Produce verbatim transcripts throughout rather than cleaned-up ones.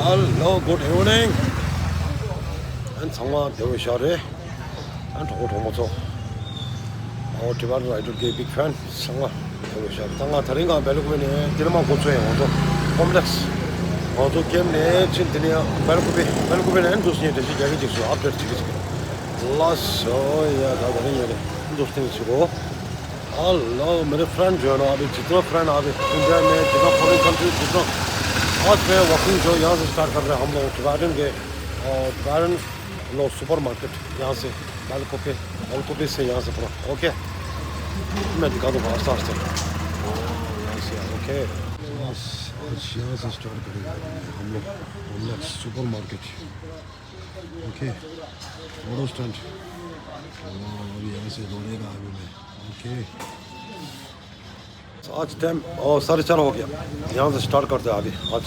Hello, good evening. ཨན་ཚང་མ་བདེ་པོ་ཤག་རེད། ཨན་གྲོགས་པོ་གྲོགས་མོ་ཚོ། ཨོ་Tibetan Rider གི་big fan ཚང་མ་བདེ་པོ་ཤག་ད་ང་དེ་རིང་ག་བེལ་ཀོ་པེ་ནས་དེ་ནས་མ་འགོ་ཚུགས་ཡོང་ང་ཚོ་ཀོམ་པ་ལེགས། ང་ཚོ་ཀེམ་ནས་ཕྱིན་དེ་ནས་བེལ་ཀོ་པེ་བེལ་ཀོ་པེ་ནས་ཨན་འདུག་སེ་ཉིན་དེ་བཞིན་རྒྱ་གི་ཅིག་སུ་ཨབ་ཌེཊ་བྱེད་ཀྱི་ཅིག་ལ་སོ་ཡ། ད་དེ་རིང་ཡོད་རེད། འདུག་སེ་བྱེད་གོ། Hello, मेरे फ्रेंड जो है ना, अभी जितना फ्रेंड अभी इंडिया में, जितना फॉरेन कंट्री, जितना आज मैं वॉकिंग जो यहाँ से स्टार्ट कर रहे हैं हम लोग टिबेटन के, और टिबेटन लोग सुपरमार्केट यहाँ से, बालकोपे, बालकोपे से यहाँ से पूरा, ओके। मैं दिखा दूंगा आस्ते आस्ते। यहाँ से, ओके। आज यहाँ से स्टार्ट करेंगे हम लोग, हम लोग सुपरमार्केट। Okay, auto stand. हाँ, अभी यहाँ से दौड़ेगा अभी मैं। ओके। आज टाइम, ओ, साढ़े चार हो गया। यहाँ से स्टार्ट करते हैं अभी। आज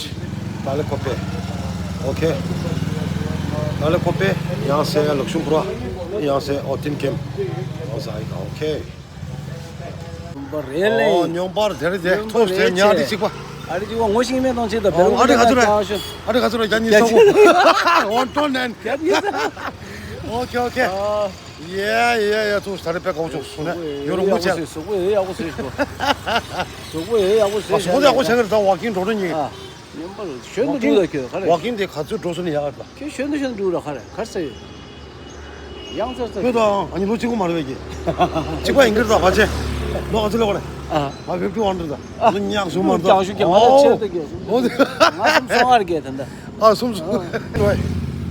पहले कोपे। ओके। पहले कोपे, यहाँ से लक्ष्मीपुरा, यहाँ से और तीन कैंप। यहाँ से आएगा। ओके। རེད་ལེ། ཨོ་སྙོམས་པར་དེ་རེད་དེ། ཐུགས་དེ་ཉག་དེ་གཅིག་པ། ཨ་རི་གཅིག་པ་ངོ་ཤེས་མེད་དང་ཆེད་དུ་བེར། ཨ་རི་ག་ཚོད་རེད། ཨ་རི་ག་ཚོད་རེད། རྒྱ་ཉིན་སོག་པོ། ཨོ་ཏོ་ནན། རྒྱ་ཉིན་སོག་པོ། ཨོ་ཁེ་ཨོ་ཁེ། ཡེ་ཡེ་ཡེ། ཐུགས་ད་རེད་པས་གའུ་ཆོག་སོང་ནས་ཡོ་རུ་ངུ་ཆེ། སོག་པོ་ཡེ་ཡག་པོ་ཟེར་ཞོ། སོག་པོ་ཡེ་ཡག་པོ་ཟེར། སོག་པོ་ཡག་པོ་ཟེར་གི་རེད། ད་ཝ་ཀིང་འགྲོ་འགྲོ་ཉིན། ཨ། ཉམས་པར་ཞོན་དུ་འགྲོ་ཡ་ཁྱོད་ག་རེ། ཝ་ཀིང་དེ་ག་ཚོད་འགྲོ་སོང་ནས་ཡག་རེད་པ། ཁྱོད་ཞོན་དུ་ཞོན་དུ་འགྲོ་ར་ག་རེ་ག་རེ་ཟེར་ཡོད། ཡང་ཚར་ཚར། ཁྱོད་དང་ཨ་ནི་ལོ་གཅིག་པོ་མ་རེད་པས་ཀྱི། གཅིག་པ་ཡིན་གྱི་རེད། ད་ཕལ་ཆེར་ལོ་ག་ཚོད་ལོ་ག་རེད། ཨ། ང་ཕེབས་ཀྱི་ཝང་རེད། ད་ལོ་ཉག་སུ་མ་རེད། ད་ཀྱང་ཞུ་ཀྱང་ང་ལ་ཆེར་ད་ཀྱང་སུ། ཨོ་དེ། ང་སུམ་སོང་ཨར་གྱི་ད་ད། ཨ་སུམ་སོང་། ཏོའི།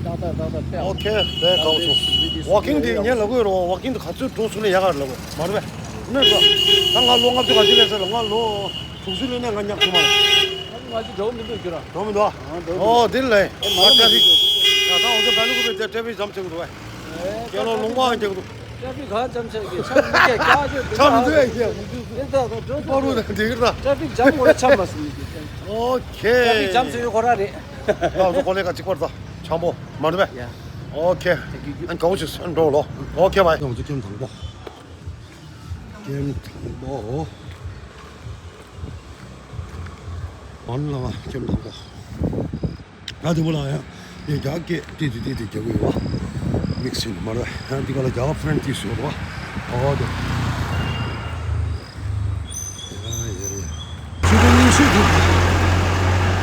ཏག་ཏག་ཏག་ཏག་ཏག་ཨོ་ཁེ། དེ་གའུ་ཆོག་ཝ་ཀིང་དེ་ངས་ལབ་དགོས་རེད། ཝ་ཀིང་དེ་ག་ཚོད་འགྲོ་སོང་ནས་ཡག་ག་རེད་ལབ་དགོས་མ་རེད་པས། ནས་ད་ང་ལོ་ལྔ་བཅུ་ག་ཚོད་ལས་ཟེར་ལ་ང་ལོ། དྲུག་ཅུ་ལོན་ནས་ང་ཉག་ཐུབ་མ་རེད། ང་ཚོ་འགྲོ་མི་འདུག་ཁྱོད་རང་། འགྲོ་མི་འདུག་ཨ། འགྲོ་འདུག་ཨོ་དེ་ལས། ཨ་ཊ་ཕིག་ཡ་ད་འོ་ཚོ་བལ་ཀོ་པེ་དེ་ཊ་ཕིག་ཇམ་ཆགས་འདུག་ཨེ། ཁྱེད་ལོ་ལུང་པའང་རྒྱག་འདུག་ཊ་ཕིག་ག་ཇམ་ཆགས་ཀྱི་ཆགས་མི་འདུག་ཆགས་མི་འདུག་ཨེ། ཁྱེད་ལྟ་ད་འགྲོ་འགྲོ་འགྲོ་འདུག་འདི་གི་ད། ཊ་ཕིག་ཇམ་ངོ་ལ་ཆགས་མ་སོང་། ཨོ་ཁེ། ཊ་ཕིག་ཇམ་བཟོ་ཡོད་ཁོ་ར་རེད། ད་འོ་ཚོ་ཀོ་ལེ་ག་གཅིག་པར་ད་ཆང་པོ་མ་འདུག་ཨེ། ཡ། ཨོ་ཁེ། ཨན་གའུ་ཆོག་ཨན་འགྲོ་ལོ། ཨོ་ཁེ་བའི། འོ་ཚོ་ཀེམ་དང་པོ། ཀེམ་དང་པོ། ཨོན་ལ་ཀེམ་དང་པོ། ཨ་དེ་བོ་ལ་ཡང་ཡང་རྒྱ་སྐད་ཏི་ཏི་ཏི་ཏི་རྒྱག་གི་ཡོད་བ། མིག་སི་ཡིན་མ་རེད། ཡང་འདི་ག་ལ་རྒྱ་ཕྲན་ཏི་སི་ཡོད་བ། ཨོ་དེ། ཡ་ཡ་ཡ། ཆུ་ཚོད་ཉི་ཤུ་འདུག་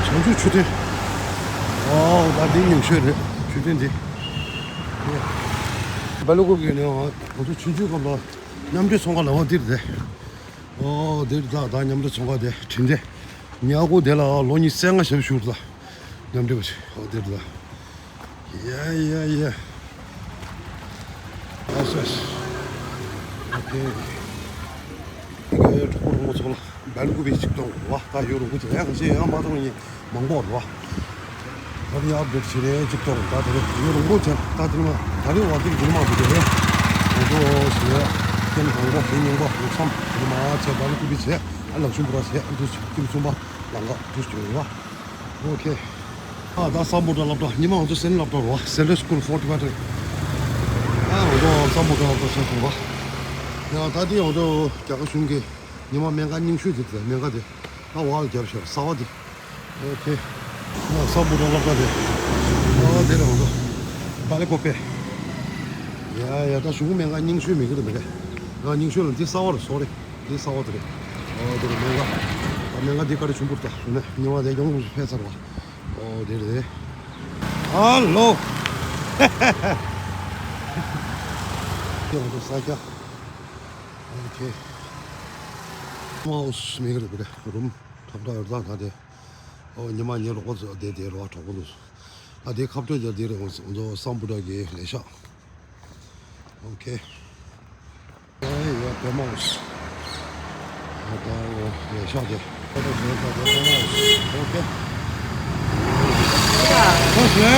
བྱང་ཆུབ་ཆུ་ཚོད། ཨོ་ད་འདི་ཉི་ཤུ་རེད་ཆུ་ཚོད་འདི། བལ་ཀོ་པེ་ནས་ང་ཚོ་ཆུང་ཆུང་སྐབས་ལ་མཉམ་འབྲེལ་ཚོང་ཁང་ལ་འོ་འདིར་རེད། ཨོ་འདིར་ད་ད་མཉམ་འབྲེལ་ཚོང་ཁང་དེ་དྲིན་དེ། ཉག་གུ་དེ་ལ་ལོ་ཉི་ཤུ་རྩ་ལྔ་ཞབས་ཞུ་རེད་ད། མཉམ་འབྲེལ་བ་ཞིག་ཨོ་འདིར་ད། ཡ་ཡ་ཡ། ཨོ་སོ་སོ། ཨོ་ཁེ། ཨོ་ཁེ་གྲོགས་པོ་གྲོགས་མོ་ཚོ་ལ་བལ་ཀོ་པེ་གཅིག་གཏོང་བ་ད་ཡོད་རུང་གོ་ཅི་ཡང་གང་ཤེས་ཡང་མ་གཏོང་ཡིན་མང་པོ་རེད་བ། ད་ཡ་བེད་ཆེ་རེ་གཅིག་གཏོང་ད་དེ་རེ་ཡོད་རུང་གོ་ཅི་ད་དེ་ནི་མ་ད་རེ་བ་དེ་རྒྱུན་མ་དེ་རེ། ང་ཚོ་ཟེར་ཡ་ཀེམ་དང་པོ་དེ་རྙིང་པ་ལུགས་བསམ་དེ་མ་ཚད་བལ་ཀོ་པེ་བྱས་ཨ་ལག་ཆུང་པོ་ར་བྱས་ཨ་འདུ་ཀེམ་གསུམ་པ་ལང་ག་འདུ་སྐྱོང་ཡོད་བ། ཨོ་ཁེ། ཨ་ད་སམ་བྷོ་ཊ་སློབ་གྲྭ་ཉི་མ་ང་ཚོ་སེན་སློབ་གྲྭ་རུ་བ། Central School for Tibetan། ཨ་ང་ཚོ་སམ་བྷོ་ཊ་སློབ་གྲྭ་ཆགས་སོང་བ། ཡང་ད་ལྟའི་ང་ཚོ་རྒྱ་གར་གཞུང་གི་ཉི་མ་སྨན་ཁང་རྙིང་ཤོས་དེ་དེ་སྨན་ཁང་དེ་ཨ་བ་ལ་བརྒྱབ་ཤག་གསར་བ་དེ། ཨོ་ཁེ། ཨ་སམ་བྷོ་ཊ་སློབ་གྲྭ་དེ་ཨ་དེ་རེད་ང་ཚོ་བལ་ཀོ་པེ། ཡ་ཡ་ད་གཞུང་སྨན་ཁང་རྙིང་ཤོས་མེད་གི་རེད་མེད་གི། ང་རྙིང་ཤོས་ལ་འདི་གསར་བ་རེད་སོ་རེད། འདི་གསར་བ་དེ་རེད། ཨོ་དེ་རེད་སྨན་ཁང་། ཨ་སྨན་ཁང་འདི་ཀ་རེ་ཆུང་པོ་རེད་ད་ནི་ཉི་མ་དེ་ཡོང་ཕེབས་ཚར་བ། ཨོ་དེ་རེད། ཧ་ལོ། དེ་ང་ཚོ་ས་སྐྱ། ཨོ་ཁེ། མའོ་སི་མེད་གི་རེད་པས་རུམ་ཁྲོམ་ཁྲ་ཡོད་ད་ད་དེ། ཨོ་ཉི་མ་ཉིན་རོགས་པ་ཚོ་བསྡད་དེ་རོགས་གྲོགས་པོ་འདུག་ཨ་དེ་ཁ་བྲལ་རྒྱ་དེ་རེད་ང་ཚོ་སམ་བྷོ་ཊ་གི་ལས་ཤག་ཨོ་ཁེ། ཨེ་ཡ་པེ་མོ་སི། ཨ་ད་ལས་ཤག་དེ། ཨོ་ཁེ། ཨོ་ཁེ།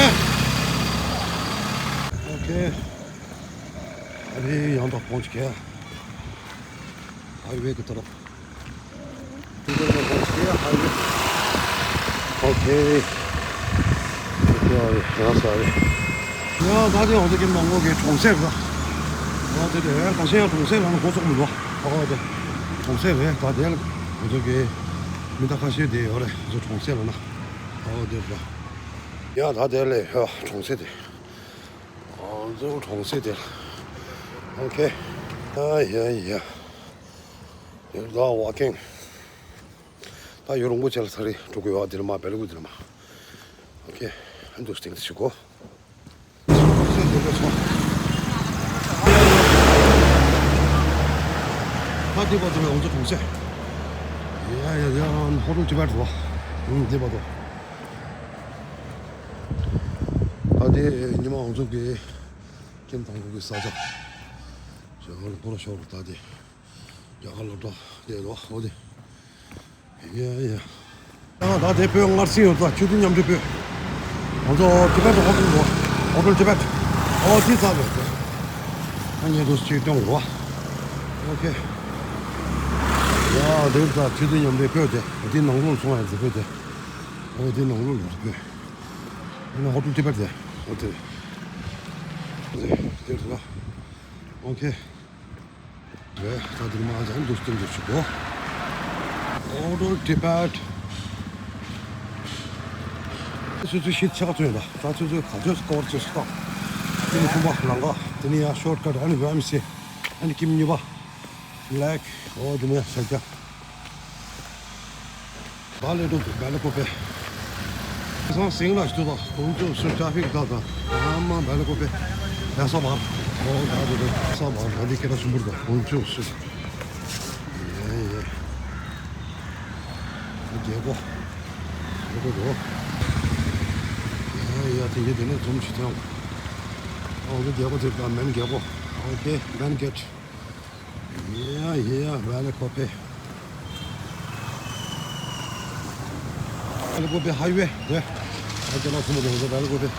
ཨོ་ཁེ། अभी यहाँ तक पहुँच गया। हाईवे की तरफ। हाईवे। ओके। ओके, आ गए, यहाँ से आ गए। ཡང་ད་དེ་འོ་དེ་གི་མང་པོ་གི་གྲོང་གསེབ་ལ། ཨོ་དེ་དེ་ཁ་ཤས་ཡང་གྲོང་གསེབ་ལ་ན་གོ་ཚོགས་མི་འདུག་ཨོ་དེ་གྲོང་གསེབ་རེད། ད་དེ་ལ་འོ་དེ་གི་མི་ད་ཁ་ཤས་དེ་ཡོད་རེད། འོ་གྲོང་གསེབ་ལ་ན། ཨོ་དེ་རེད། ཡ་ད་དེ་ལས་ཧ་གྲོང་གསེབ་དེ། ཨ་ཙོ་གྲོང་གསེབ་དེ། ཨོ་ཁེ། ཨ་ཡ་ཡ། དེ་ད་ཝོ་ཀིང་། ད་ཡུན་རིང་པོ་བྱས་ལ་ཚར་རེ་འགྲོ་དགོས་ཡོད། དེ་ལ་མ་བེ་ལ་ཀུ་དེ་ལ་མ། ཨོ་ཁེ། ཨ་འདུག་སྟེང་དུ་ཞུ་གོ། ད་འདི་བར་དུ་ང་ཚོ་གྲོང་གསེབ། ཡ་ཡ་ཡ། ཧོ་ཊེལ་ཊི་བེཊ་རེད་པ། ཨང་། འདི་བར་དུ། ད་དེ་ཉི་མ་ང་ཚོ་གི་ཁྱིམ་དང་པོ་གི་ས་ཆ། ཞོག་ལ་པོ་ར་ཤོར་ད་དེ། རྒྱ་གར་སློབ་གྲྭ་དེ་རེད་པ། འོ་དེ། ཡ་ཡ། ཨ་ད་དེ་བོད་སྔར་སྲིང་ཡོད་ཙང་ཆོས་དུས་མཉམ་འབྲེལ་བོད། ང་ཚོ་ཊི་བེཊ་ཧོ་ཊེལ་འགྲོ། ཧོ་ཊེལ་ཊི་བེཊ། ཨོ་དེ་ཙག་རེད། ཨ་ཉེ་དུ་ཅིག་སྟོན་དགོས། ཨོ་ཁེ། ཡ་དེ་ཙག་ཆོས་དུས་མཉམ་འབྲེལ་བོད་དེ། དེ་ནང་ལོགས་སོང་ཡ་ཟེར་བོད་དེ། ཨོ་དེ་ནང་ལོགས་ལ་བོད། ཨ་ནི་ཧོ་ཊེལ་ཊི་བེཊ་དེ། ཨོ་དེ། དེ་དེ་རེད་པ། ཨོ་ཁེ། རེད། ད་དེ་མ་ཟ་འདུག་སྟེང་དུ་ཞུ་གོ། ཧོ་ཊེལ་ཊི་བེཊ། སོ་སོའི་གཞིས་ཆགས་ཚུན་ལ་ད་སོ་སོའི་ག་ཚོད་སྐོར་ཚོད་སྟོང་། དེ་ནི་ཁང་པ་ལམ་ཁ། དེ་ནི་ཡང་ཤོར་ཀཊ། ཨ་ནི་ཝེམ་སི། ཨ་ནི་ཀིམ་གཉིས་པ། ལེག། ཨོ་དེ་ནི་ཡང་ཤར་རྒྱག་ད་ལས་འགྲོ་འདུག་བེ་ལ་ཀོ་པེ། སང་སིང་ལ་ཞུ་དང་ཁོང་ཚོ་སུ་ཊ་ཕིག་དག་དང་ཨ་མ་བེ་ལ་ཀོ་པེ། ཡ་ས་བར། ཨོ་ད་དེ་རེད། ས་བར་ད་དེ་ཁེ་ད་ཤུམ་བུར་དང་ཁོང་ཚོ་སུ། ཡ་ཡ། རྒྱལ་སྒོ། རྒྱལ་སྒོ་རེད། ཡ་ཡ་དེ་ཡི་དེ་ནས་འཛོམས་ཤིག་ཐོན། ཨོ་དེ་རྒྱལ་སྒོ་དེ་དང་མེན་རྒྱལ་སྒོ། ཨོ་ཁེ། མེན་གེཊ། ཡ་ཡ་ཡ། བེ་ལ་ཀོ་པེ། བེ་ལ་ཀོ་པེ་ཧའི་ཝེ་རེད། ཨ་ཅེ་ལགས་ཚང་མ་དེ་ཚོ་བེ་ལ་ཀོ་པེ།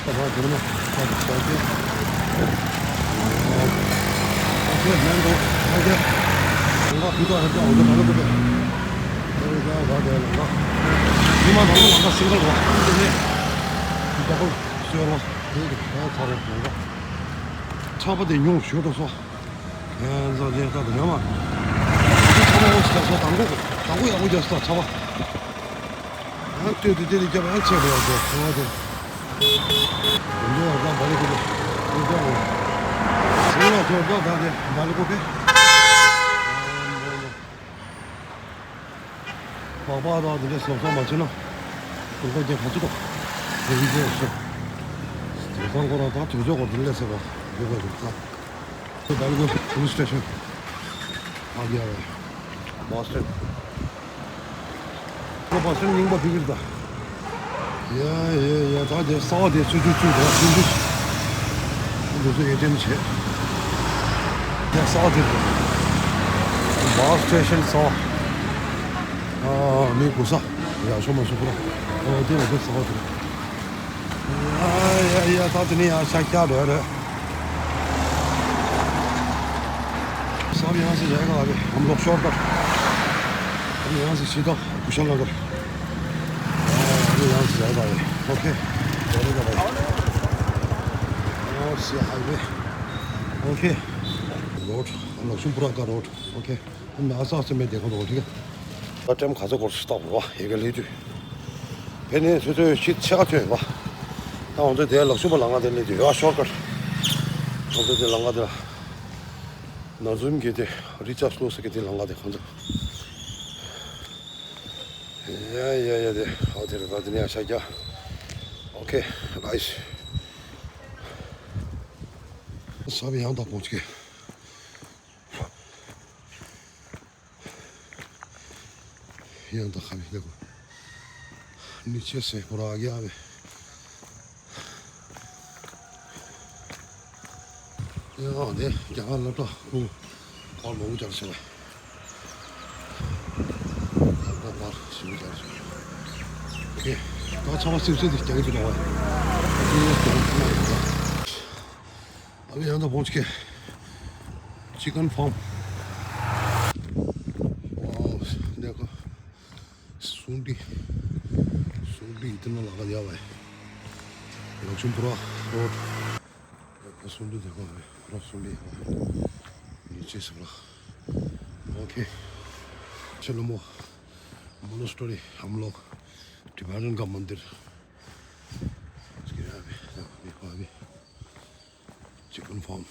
ད་བར་དེར་མ་ད་དེ་ཤར་གྱི། ཨོ་ཁེ། མེན་རོ། ཨོ་ཁེ། ལམ་ཁ་ཕུད་ཐོག་ཧེ་ཐོག་ང་ཚོ་བེ་ལ་ཀོ་པེ། ཨོ་ཁེ། ད་བར་དེར་ལམ་ཁ། ཉི་མ་ནང་ལམ་ཁ་སིང་གལ་རོ། དེ་ནས་ད་ཁོ་སོས་རོ། དེ་གི་ད་ཚར་རེད་ལམ་ཁ། ཆར་པ་དེ་ཉུང་ཤོས་འགྲོ་སོང་། ཨེ་ཟ་ཅན་ད་དུང་ཡོད་མ། ཚ་བ་འོ་ཞིག་རྒྱག་སོང་། དང་པོ་དང་པོ་ཡག་པོ་རྒྱག་སོང་ཚ་བ། ཨ་ལྟོས་དེ་དེ་ནི་རྒྱབ་ཨ་ཆད་རེད་ཟེར་ཚ་བ་དེ། འདི་བ་ད་བ་ལི་ཀོ་པེ། འདི་བ་ལི་ཀོ་པེ། ཟེར་ལ་ཚོ་ད་ད་དེ་བ་ལི་ཀོ་པེ། པགས་པ་དང་དེ་འདྲ་བཟོ་བཟོ་མ་བྱས་ན། དེ་འདྲ་རྒྱག་ག་ཚོད་དོ། དེ་འདྲ་བཟོ། དེ་ཚང་ཁོ་རང་ད་དུས་ཚོད་འགོར་དེ་ལས་ཟེར་བ། འདི་བ་རུ་ཁ། དེ་བལ་གོ་པོ་ལིས་སི་ཊེ་ཤན། ཨ་རྒྱ་བས། བྷོ་སི་ཊོན། ཁོ་བྷོ་སི་ཊོན་རྙིང་པ་ཕི་གིར་ད། ཡ་ཡ་ཡ། ད་དེ་གསར་པ་དེ་ཚུད་ཚུད་ཚུད་དེ་ཚུད་ཚུད། འདི་ཚོ་ཨེ་ཊི་ཨེམ་བྱས། དེ་གསར་པ་དེ་རེད། བྷོ་སི་ཊེ་ཤན་གསར་པ། ཨ་མི་གུ་ས། ཡ་ཤོ་མ་སུ་པུ་ར། ཨོ་དེ་ལ་དེ་གསར་པ་དེ་རེད། ཡ་ཡ་ཡ། ད་དེ་ནས་ཡང་ཤ་རྒྱགས་འགྲོ་ཡ་རེད། सब यहाँ से जाएगा आगे, हम लोग शॉर्टकट। हम यहाँ से सीधा कुशाल नगर। हाँ, हम यहाँ से जाएगा आगे। ओके, चलेगा भाई। और से हाईवे। ओके, रोड, लक्ष्मीपुरा का रोड। ओके, हम यहाँ से, से मैं देखा तो, ठीक है। ད་ཊེམ་ག་ཚོད་འགོར་སོང་ལྟ་བུ་རེད་པ། ཡི་གེ་སླེབས་དུས། ཕེ་ནས་ཚོད་ཚོད་ཤིད་ཆེ་ག་ཐོན་ཡོད་པ། ད་ང་ཚོ་དེ་ལག་ཤུ་པ་ལམ་ཁ་དེ་སླེབས་དུས་ཡོད་ཤོར་ཀཊ། ང་ཚོ་དེ་ལམ་ཁ་དེ་ལ། ན་ཛུམ་གྱི་དེ་རི་ཅར་སི་ལོ་ས་གི་དེ་ལམ་ཁ་དེ་ཁོང་ཚོ། ཡ་ཡ་ཡ། དེ་ཨོ་དེ་རེད་པ། དེ་ནས་ཡང་ཤ་རྒྱགས། ཨོ་ཁེ། ནའིས། ས་བི་ཡང་དག་པོ་ཅིག་ཡང་དག་ཁ་མི་ལེགས། ནི་ཆེ་སེ་པོ་ར་རྒྱ་བས། ཡང་དེ་རྒྱ་གར་སློབ་གྲྭ་ཁུ་ཁོར་མང་པོ་བཅར་སོང་བས། སློབ་གྲྭ་པར་ཞིག་བཅར་སོང་། ཁེ། ད་ཚང་མ་སིབ་སིབ་དེ་རྒྱག་གི་འདུག་ཨ་ཡ། ཨ་ཡ་ཡང་དག་པོ་ཅིག Chicken farm. Wow, देखो। सूंडी। सूंडी इतना लगा दिया भाई। लक्ष्मीपुरा रोड। देखो सूंडी देखो भाई। पूरा सूंडी है भाई। नीचे से पूरा। ओके। चलो मो। मोनोस्टोरी हम लोग। टिबेटन का मंदिर। इसके यहाँ भी, यहाँ भी, वहाँ भी। Chicken farm.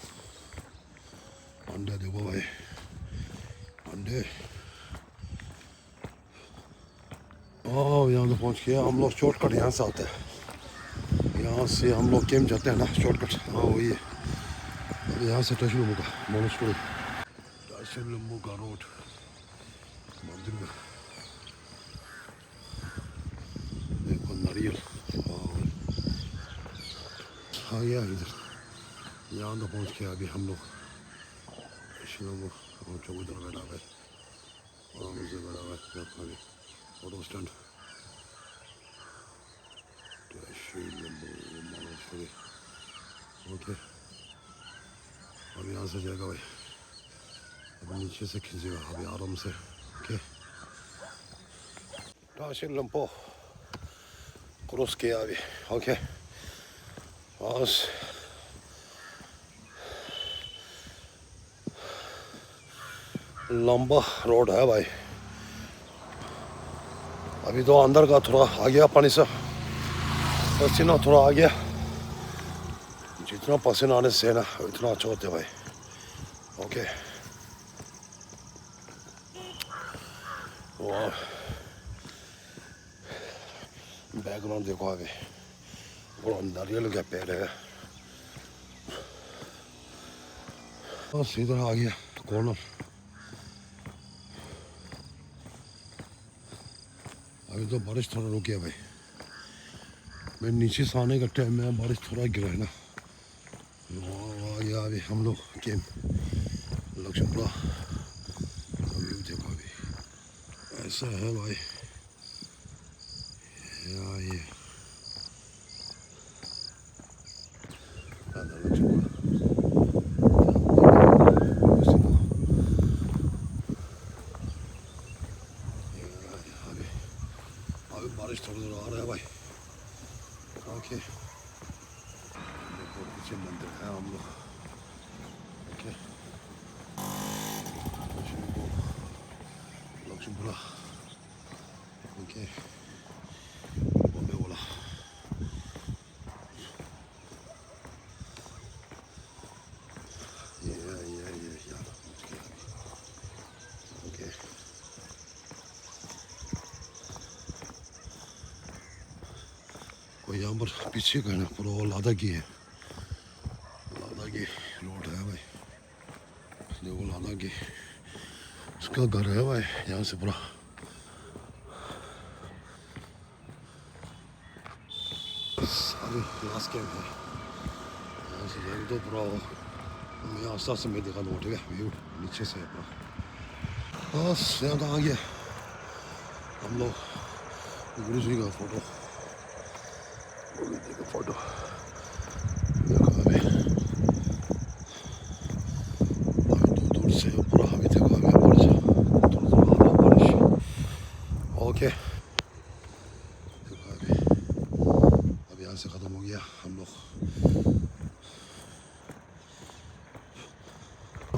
अंडा देखो भाई, अंडे। ओ, यहाँ तो पहुँच गया। हम लोग शॉर्टकट यहाँ से आते हैं, यहाँ से हम लोग कैंप जाते हैं ना, शॉर्टकट। हाँ, वही है। अब यहाँ से ट्रेशर लुम्बू का मोनेस्ट्री, ट्रेशर लुम्बू का रोड मंदिर में। देखो नारियल। वाह। आ गया इधर, यहाँ तो पहुँच गया अभी हम लोग। ट्रेशर लुम्बू, हम चौक इधर बैठा है। आराम से बराबर अपना भी फोटो स्टैंड। ट्रेशर लुम्बू मोनेस्ट्री। ओके, अब यहाँ से जाएगा भाई, अब नीचे से खींचेगा अभी आराम से। ओके, ट्रेशर लुम्बू क्रॉस किया अभी। ओके, बस। लंबा रोड है भाई। अभी तो अंदर का थोड़ा आ गया पानी से, पसीना थोड़ा आ गया। जितना पसीना आने से है ना, उतना अच्छा होता है भाई। ओके। वाह। बैकग्राउंड देखो अभी, पूरा नारियल का पेड़ है। बस इधर आ गया कॉर्नर। अभी तो बारिश थोड़ा रुक गया भाई। मैं नीचे से आने का टाइम में बारिश थोड़ा गिरा है ना। वाह, वाह, ये अभी हम लोग कैंप लक्ष्मीपुरा का व्यू देखो अभी। ऐसा है भाई। या ये। दादा लक्ष्मीपुरा। ये अभी, अभी बारिश थोड़ा थोड़ा आ रहा है भाई। ओके। देखो, पीछे मंदिर है हम लोग। ओके। लक्ष्मीपुरा। लक्ष्मीपुरा। ओके। बॉम्बे वाला। ये, ये, ये, ये, यार, पहुंच गया। ओके। और यहाँ पर पीछे का है ना, पूरा वो लद्दाख की है, लद्दाख की रोड है भाई। देखो, लद्दाख की उसका घर है भाई, यहाँ से पूरा। अभी लास्ट कैंप है, यहाँ से जाएंगे तो पूरा वो, मैं आस्ता से मैं दिखा दूंगा, ठीक है? व्यू नीचे से है पूरा। बस यहाँ तो आ गया हम लोग। गुरु जी का फोटो, गुरु जी का फोटो। देखो अभी, अभी दूर दूर से पूरा अभी देखो अभी बारिश, थोड़ा थोड़ा आ रहा बारिश। ओके। देखो अभी, अब यहाँ से खत्म हो गया हम लोग।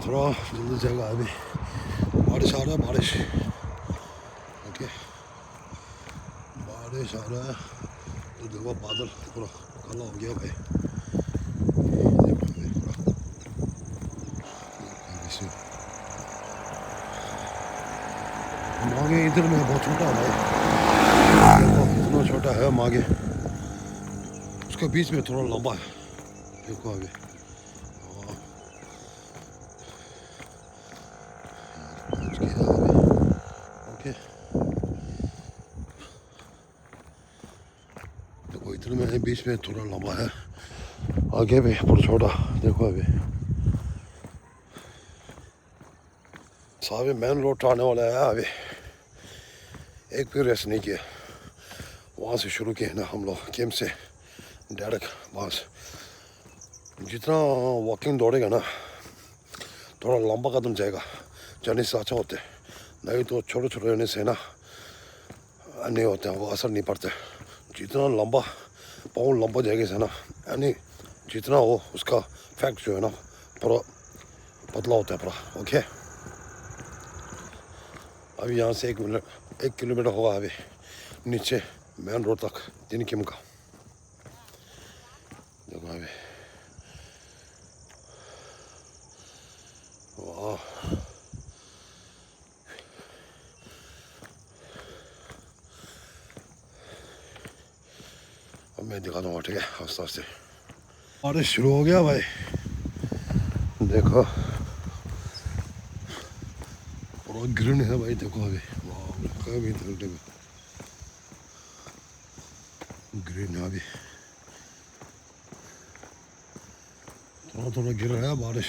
थोड़ा जल्दी जाएगा अभी। बारिश आ रहा है, बारिश। ओके, बारिश आ रहा है। तो देखो बादल पूरा काला हो गया भाई। देखो भाई पूरा। मागे इधर में बहुत छोटा है भाई, देखो, इतना छोटा है मागे, उसके बीच में थोड़ा लंबा है। देखो अभी। हाँ। ओके। देखो, इधर में है, बीच में थोड़ा लंबा है, आगे भी पूरा छोटा। देखो अभी। साहब, ये मेन रोड आने वाला है अभी। एक भी रेस्ट नहीं किया। वहाँ से शुरू किए ना हम लोग, कैंप से डायरेक्ट वहाँ से। जितना वॉकिंग दौड़ेगा ना, थोड़ा लंबा कदम जाएगा, जाने से अच्छा होता है। नहीं तो छोटे छोटे रहने से ना, नहीं होता है, वो असर नहीं पड़ता है। जितना लंबा, पाँव लंबा जाएगा से ना, यानी जितना हो, उसका फैट जो है ना, पूरा पतला होता है पूरा। ओके, अभी यहाँ से एक मिनट, एक किलोमीटर होगा अभी नीचे। मेन रोड तक तीन किम का। देखो अभी। वाह। अब मैं दिखाता हूँ, ठीक है, आस्ते आस्ते। बारिश शुरू हो गया भाई, देखो पूरा ग्रीन है भाई, देखो अभी। वाह, कभी देखो, ग्रीन है अभी। थोड़ा थोड़ा गिर रहा है बारिश।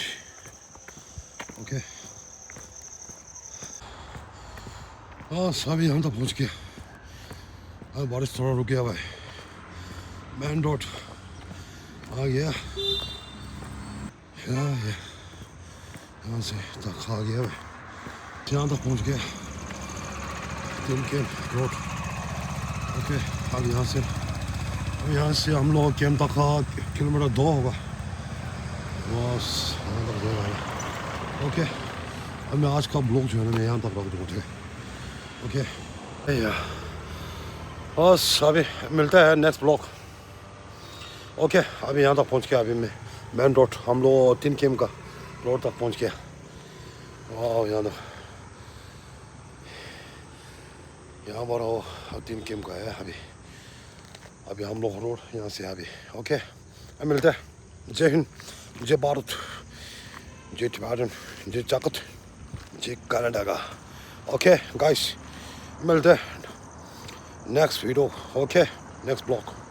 ओके। बस अभी हम तो पहुंच गया। अब बारिश थोड़ा रुक गया भाई। मेन रोड आ गया। या, या। यहाँ से तक आ गया भाई। यहाँ तक पहुंच गया। तीन किम रोड। ओके। अब यहाँ से, अब यहाँ से हम लोग किम तक का किलोमीटर दो होगा। बस यहाँ तक दो है। ओके। अब मैं आज का ब्लॉग जो है ना, मैं यहाँ तक रख दूँगा, ठीक है? ओके। या। बस अभी मिलता है नेक्स्ट ब्लॉग। ओके, अभी यहाँ तक पहुँच गया। अभी मैं मेन रोड, हम लोग तीन किम का रोड तक पहुँच गया। वाह, यहाँ तक, यहाँ पर हो, अब तीन किम का है अभी। अभी हम लोग रोड यहाँ से अभी। ओके, अब मिलते हैं। जय हिंद, जय भारत, जय टिबेटन, जय जगत, जय कर्नाटका। ओके गाइस, मिलते हैं next video. Okay, next blog.